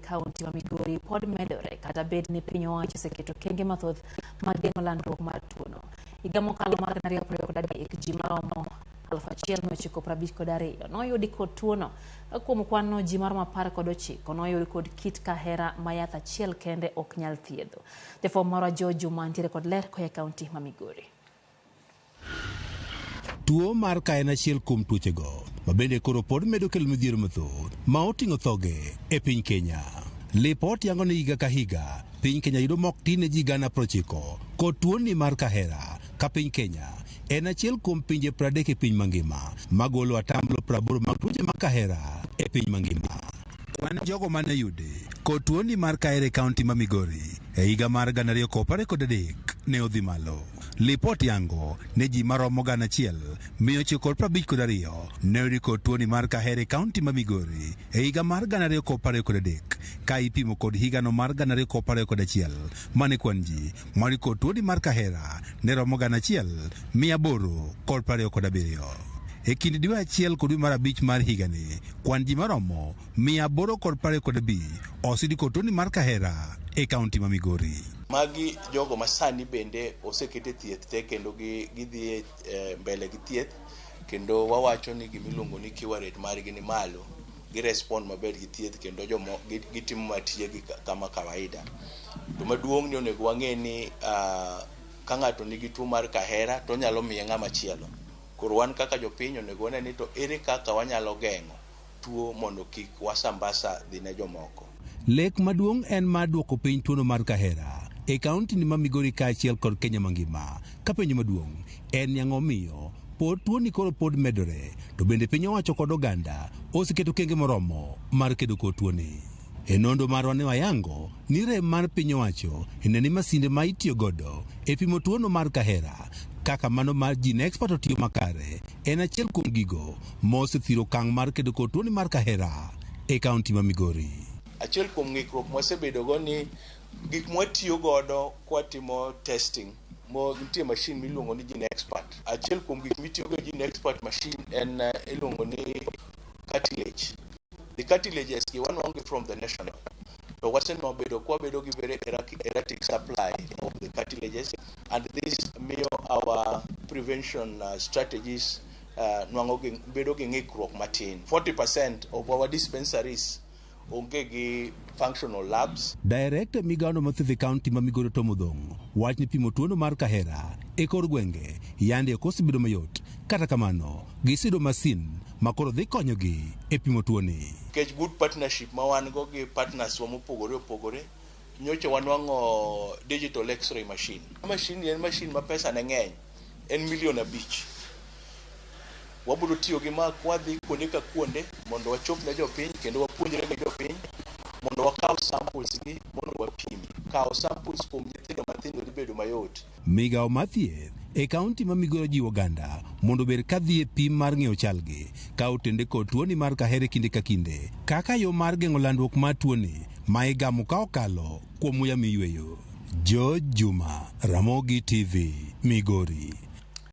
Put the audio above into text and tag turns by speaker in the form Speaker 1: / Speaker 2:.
Speaker 1: kaunti ma Migori pod medore kata bed ni piny owacho oseketo okenge mathoth mag geng'o landruok mar tuono. Higa mokalo mar 2023 ji maromo 1952 noyudi kod tuono. Ka kuom kwan no ji maromo 19 noyud kod kit kahera ma yath achiel kende ok nyal thiedho. Jafwambo marwa George Juma nitiere kod ler koa e kaunti ma Migori.
Speaker 2: Tuo mar ka en achiel kuom tuochego ma bende koro pod medo kelo midhiero mathoth ma oting'o thoge e piny Kenya. Lipot yango ni higa ka higa piny Kenya yudo mok tin ne ji 90,000 kod tuoni mar kahera ka piny Kenya en achiel kuom pinje 30 e piny mangima magolo 80% mag tuoche mag kahera e piny mangima. Kwan jogo mane oyudi kod tuoni mar kahera e kaunti ma Migori e higa mar 2023 ne odhi malo. Lipot yango ne ji maromo 1952 ne oyudi kod tuoni mar kahera e kaunti ma Migori e higa mar 2023 ka ipimo kod higano mar 2021 mane kwan ji moyudi kod tuoni mar kahera ne romo 1827. E kind dwe achiel kod dwe mar abich mar higani, kwan ji maromo 825 oseyudi kod tuoni mar kahera e kaunti ma Migori.
Speaker 3: Magi jogo masani bende oseket e thieth te kendo gidhi e mbele gi thieth kendo wawacho ni gimiluongo ni cure rate margi ni malo, gi respond maber gi thieth kendo jomo gitimo matijegi kama kawaida. To maduong' ni onego wang'e ni ka ng'ato nigi tuo mar kahera to onyalo miye ng'ama chielo. Koro wan kaka jopiny onego wane ni to ere kaka wanyalo geng'o tuo mondo kik wasambasa dhi ne jomoko.
Speaker 2: Lek maduong' en mar duoko piny tuono mar kahera e kaunti ni ma Migori kaachiel kod Kenya mangima. Ka penjo maduong' en ni ang'o miyo pod tuoni koro pod medore to bende piny owacho kod oganda oseketo okenge moromo mar kedo kod tuoni. E nonro marwa ne wayango ni rem mar piny owacho en ni masinde ma itiyo godo e pimo tuono mar kahera kaka mano mar GeneXpert otiyo makare en achiel kuom gigo mosethiro okang' mar kedo kod tuoni mar kahera e kaunti ma Migori.
Speaker 3: Achiel kuom ng'ikruok mwasebedo go ni gik mwatiyo godo kwatimo testing mo nitie machine miluongo ni GeneXpert. Achiel kuom gik mitiyo go e GeneXpert machine en iluongo ni cartilage. The cartilages gi wanwang'o gi from the national. To wasenwa bedo kwabedo gi very erratic supply of the cartilages and this miyo our prevention strategies nwang'o gi bedo gi ng'ikruok matin. 40% of our dispensaries onge gi functional labs.
Speaker 2: Director migawono mar thieth e kaunti ma Migori Tom Odhong' wach ni pimo tuono mar kahera e kor gwenge yande ok osebedo mayot. Kata kamano, giseyudo masin ma koro dhi konyogi e pimo tuoni.
Speaker 3: Nikech good partnership ma wan go gi partners wa mopogore opogore, nyocha wanwang'o digital x-ray machine. Machine ni en machine ma pesa ne ng'eny, en milion 5. Wabiro tiyo gi ma kwadhi kuonde ka kuonde mondo wachop ne jopiny kendo wapuonjre gi jopiny mondo wakaw samples gi mondo wapim. Kawo samples kuom nyithindo mathindo dhi bedo mayot.
Speaker 2: Migawo mar thieth e kaunti ma Migori jiwo oganda mondo obed ka dhi e pim mar ng'eyo chalgi ka otende kod tuoni mar kahera e kinde ka kinde kaka yo mar geng'o landruok mar tuoni ma igamo ka okalo kuom muya miyweyo. George Juma, Ramogi TV, Migori.